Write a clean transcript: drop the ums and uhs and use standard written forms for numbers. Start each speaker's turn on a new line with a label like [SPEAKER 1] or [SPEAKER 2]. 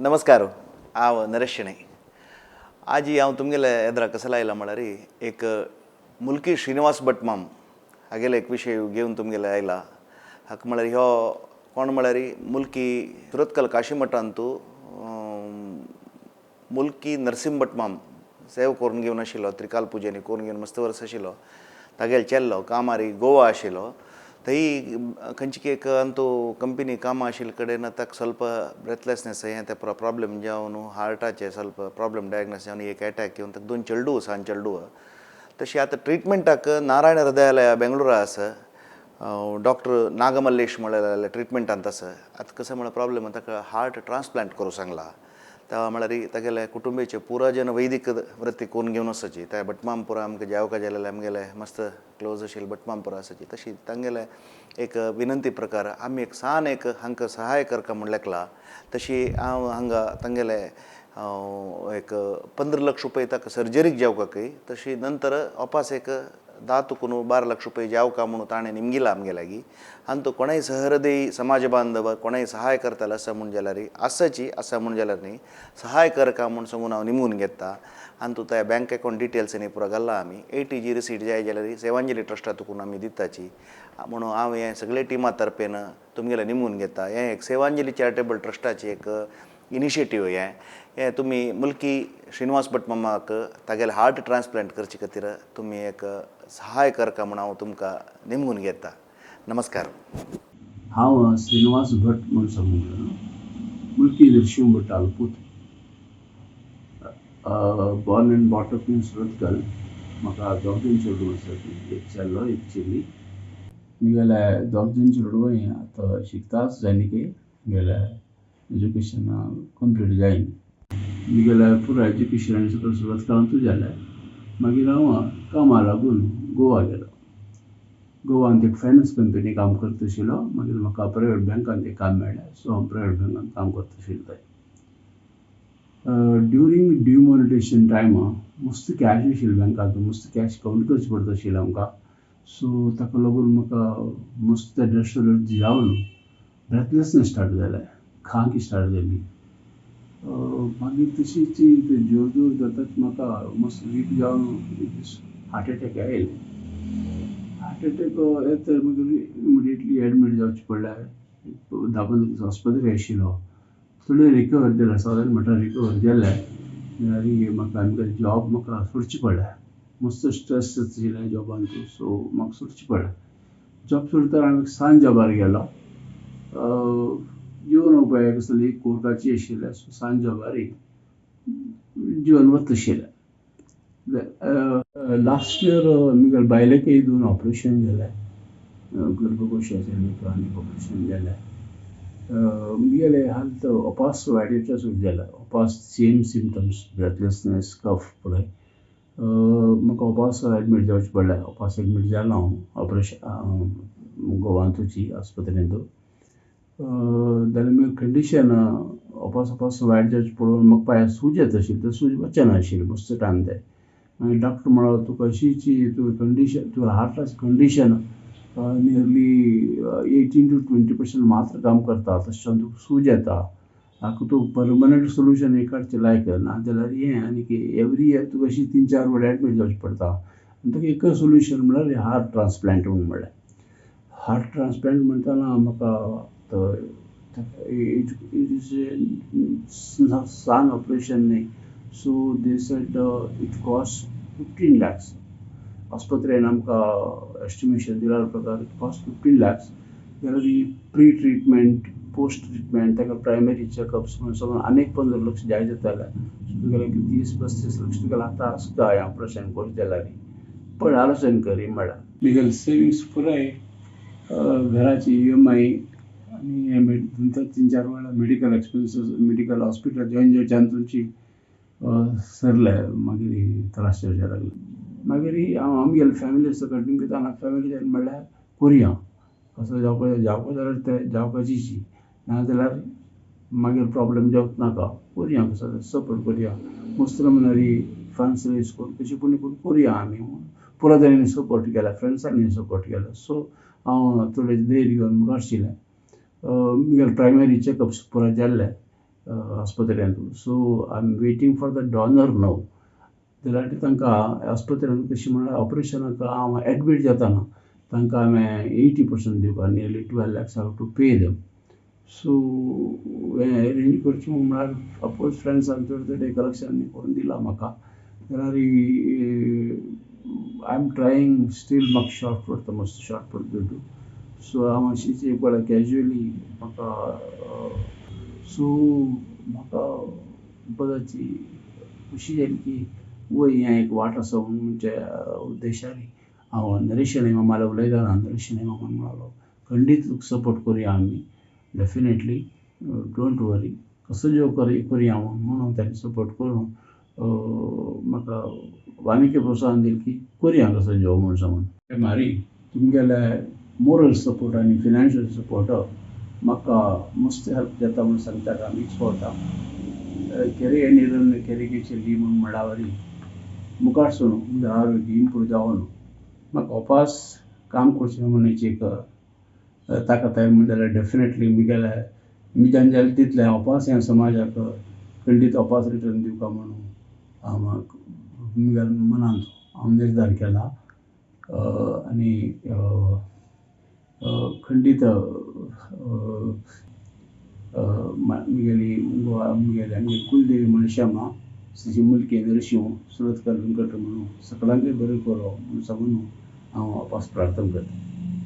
[SPEAKER 1] नमस्कार, हांव नरेश शेणै. आजी हांव तुमगेले एदरा कसो आयला म्हळ्यार एक मुल्की श्रीनिवास भट माम हागेले एक विशय घेवन तुमगेले आयला. हाका म्हळ्यार ह्यो कोण म्हळ्यार मुल्की सुरतकल काशी मठांतू मुल्की नरसिंह भट माम सेव करून घेवन आशिल्लो, त्रिकाल पुजेनी करून घेवन मस्त वर्स आशिल्लो. तागेले चेल्लो कामारी गोवा आशिल्लो. थंय खंयची एक अंतू कंपनी कामां आशिल्ले कडेन ताका ಸ್ವಲ್ಪ ब्रेथलेसनेस हें तें प्रॉब्लेम जावन हार्टाचे ಸ್ವಲ್ಪ प्रॉब्लेम डायग्नोस जावन एक एटॅक येवन ताका दोन चेडूं, सान चेडूं. तशी आतां ट्रिटमेंटाक नारायण हृदयालय बेंगळुरा आसा, डॉक्टर नागमल्लेश म्हळ्यार ट्रिटमेंटांत आसा. आतां कसो म्हळ्यार प्रॉब्लेम ताका हार्ट ट्रान्सप्लांट करूं सांगला. त्या म्हळ्यार तागेले कुटुंबेचे पुरा जन वैदिक वृत्ती करून घेवन आसाची. त्या भटमामपुरा आमकां जेवका जालेले आमगेले मस्त क्लोज आशिल्ले भटमामपुरा आसाची. तशी तांगेले एक विनंती प्रकार आमी एक सान एक हांकां सहाय करका म्हूण लेखला. तशी हांव हांगा तांगेले एक 15 लाख रुपये ताका सर्जरीक जेवकाकय, तशी नंतर ओपास एक 10 तुकून 12 लाख रुपये जेवका म्हणून ताणें निमगिला आमगे लागीं. आनी तो कोणाय सहृदयी समाज बांधव कोणाय सहाय करतालो आसा म्हूण जाल्यार आसाची आसा म्हूण जाल्यार न्ही सहाय करका म्हूण सांगून हांव निमगून घेता. आनी तूं त्या बँक अकावंट डिटेल्स न्ही पुरो घाला. आमी ATG receipt जाय जाल्यार सेवांजली ट्रस्टा तुकून आमी दिताची म्हणून हांव हें सगळे टिमा तर्फेन तुमगेलें निमगून घेता. हें एक सेवांजली चॅरिटेबल ट्रस्टाची एक इनिशिएटीव. हें हें तुमी मुल्की श्रीनिवास भट मामाक तागेले हार्ट ट्रान्सप्लांट करचे खातीर तुमी एक सहाय करका म्हूण हांव तुमकां निमगून घेता. नमस्कार.
[SPEAKER 2] हांव श्रीनिवास भट म्हूण सांगूंक, मुल्की नरशिंव भट पूत, born and brought up in Surathkal. म्हाका दोग जाण चेडूं आसा, एक चेडो एक चेडी. मुगेले दोग जाण चेडवां आतां शिकता जायनी मुगेले एज्युकेशन कंप्लीट जायन. मुगेले पुराय एज्युकेशन सगळें सुरतकलांतूच जालें. मागीर हांव कामा लागून गोवा गेलो. गोवान एक फायनान्स कंपनी काम करता आशिल्लो. मागीर म्हाका प्रायवेट बँकान एक काम मेळ्ळें. सो हांव प्रायवेट बँकान काम करता आशिल्लो थंय. ड्युरींग डिमॉनिटायझेशन टायम मस्त कॅश आशिल्लें बँकांत, मस्त कॅश कावंट करचें पडटा आशिल्लें आमकां. सो ताका लागून म्हाका मस्त डस्ट जावन ब्रेथलेसनेस स्टार्ट जालें, खांक स्टार्ट जाली. मागीर तशीच जोर जोर जाताच म्हाका मस्त वीक जावन एक दीस हार्ट एटॅक आयले. हार्ट एटॅक येता मागीर इमिडिएटली एडमीट जावचें पडलें. 10-15 दीस आस्पत्रेक आशिल्लो. थोडे रिकवर जालें, सादारण म्हटल्यार रिकवर जालें. जाल्यार म्हाका आमगेलें जॉब म्हाका सोडचें पडलें. मस्त स्ट्रेस आशिल्लें जॉबान, सो म्हाका सोडचें पडलें. जॉब सोडटना हांव एक सान जॉबार गेलो. जीवन उपाय कसली कोर्टाची आशिल्लें. सो सान जॉबार जीवन वता आशिल्लें. लास्ट इयर मुगेले बायलेकय दोन ऑपरेशन जालें, गर्भकोशाचें आनी ऑपरेशन जालें. मुगेले हेल्थ अपास वायट सुरू जालें. अपास सेम सिमटम्स, ब्रेथलेसनेस, कफ पळय. म्हाका अपास एडमीट जावचें पडलें. अपास एडमीट जालो हांव ऑपरेशन गोवांतूची आस्पत्रेंत. जाल्यार मागीर कंडिशन अपास अपास वायट जावचें पळोवन म्हाका पांयां सूज येता आशिल्ली, ते सूज वचना आशिल्ली मस्त टायम जाय. मागीर डॉक्टर म्हणलो, तुका अशीची तुका कंडिशन, तुका हार्टाची कंडिशन नियरली 18 to 20% मात्र काम करता, तशें तुका सूज येता. हाका तूं परमनंट सोल्युशन हें काडचें लायक ना जाल्यार हें आनी एवरी इयर तुका अशी 3-4 फावटी एडमीट जावचें पडटा. आनी तुका एकच सोल्युशन म्हणल्यार हार्ट ट्रान्सप्लांट म्हूण म्हणलें. हार्ट ट्रान्सप्लांट म्हणटना म्हाका it is सान ऑपरेशन न्ही. So they said it cost 15 lakhs. आस्पत्रेन आमकां एस्टिमेशन दिल्या प्रकार it cost 15 lakhs. जाल्यार प्री ट्रिटमेंट, पोस्ट ट्रिटमेंट, ताका प्रायमरी चॅकअप्स म्हण सगळें आनीक 15 लक्ष जाय जातालें. सो तुगेलें 30-35 लक्ष तुगेलें आतां आसता हें ऑपरेशन करूं जाल्यार पळय आलोचन करी म्हळ्यार. मुगेले सेविंग्स पुराय घराची EMI आनी दोन 3-4 वेळा medical expenses, medical hospital join जावचे तुमची सरले. मागीर त्रास जावचे लागले. मागीर हांव आमगेले फॅमिली सकट निमतान फॅमिली म्हणल्यार करुया, कसो जावपा जावपा जाल्यार तें जावपाचीच, ना जाल्यार मागीर प्रॉब्लम जावच नाका. करुया, कसो सपोर्ट करुया, मुसलमानारी फ्रांस करून कशी पूण करुया आमी. पुरो तांणी सपोर्ट केला, फ्रेंड्सांनी सपोर्ट केलो. सो हांव थोडें धैर्य घेवन मुखार सरलें. मुगेले प्रायमरी चॅकअप्स पुरो जाल्ले. आस्पत्र्यांत. So I am waiting for the donor now. जाल्यार तांकां आस्पत्र्यांत कशें म्हणल्यार ऑपरेशनाक हांव एडमीट जाताना तांकां हांवें 80% दिवपा, nearly 12 lakhs have to pay them. So हें एरेंज करचें म्हळ्यार अफकोर्स फ्रेंड्सान थोडे थोडे कलेक्शन करून दिलां म्हाका. जाल्यार I am trying still. म्हाका शॉर्ट पडटा, मस्त शॉर्ट पडटा दुड्डू. सो हांव अशीच एक वेळा कॅज्युअली म्हाका, सो म्हाका पदाची खुशी जाली की वय हें एक वाट आसा म्हणून म्हणचे उद्देशान हांव नरेश शणै मामालो उलयतना नरेश शणै मामान म्हणालो, खंडीत तुका सपोर्ट करुया आमी, डेफिनेटली, don't worry, कसो जो करुया म्हणून ताणें सपोर्ट करून म्हाका आनीक प्रोत्साहन दिलें की करुया कसो जो म्हूण सांगून. मारी तुमगेले मोरल सपोर्ट आनी फिनान्शियल सपोर्ट म्हाका मस्त हेल्प जाता म्हूण सांगता आमीच पावता. केरे ನೀರನ್ನು ಕೆರೆಗೆ ಚೆಲ್ಲಿ म्हूण म्हळ्यावरी मुखार सरून म्हजें आरोग्य इम्प्रूव जावन म्हाका वापस काम करचें म्हणून एक ताकत आयली म्हण जाल्यार डेफिनेटली म्हगेले म्हज्यान जालें तितलें वापस ह्या समाजाक खंडीत वापस रिटर्न दिवपा म्हणून हांव म्हगेल्या मनांत हांव निर्धार केला. आनी खंडीत म्हगेली गोवा म्हगेली आमगेली कुलदेवी मणशामा, श्री मुलके नरशिंव सुरतकर वेंकट म्हणून सगळ्यांकूय बरें करो म्हणून सांगून हांव वापस प्रार्थना करता.